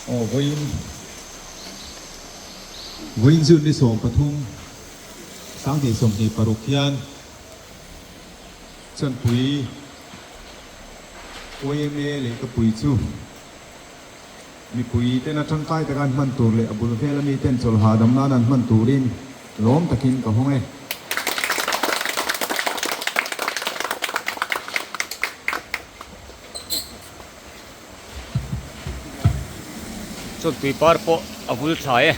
Aw vawiin vawiin June ni 13 2026 hian Chawnpui YMA leh ka pui chu mipui tena tangkai taka an hman tur leh a bul vela miten chawlh hahdam nan an hman turin lawm takin ka hawng e. Chawlhpui par pawh a vul thlai e.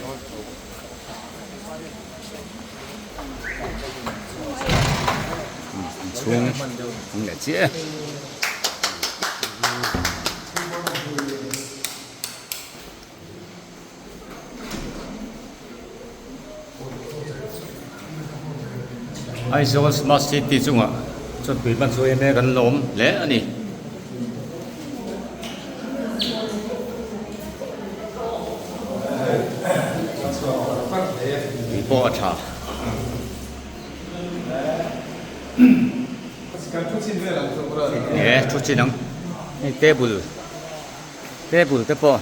Chhung an leh chiah e. Aizawl Smart City chungah chawlhpui hman chu eme kan lawm hle a ni. Tui pawh a tha. He thu chin ang hei table table te pawh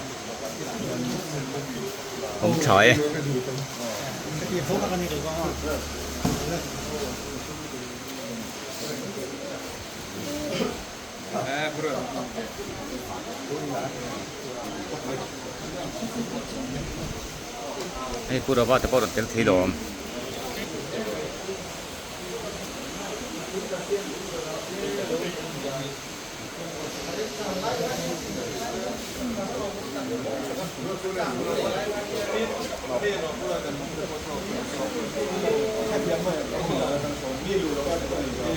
awm tha e. Hei Pu Rava te pawh rawn tel thei lo awm.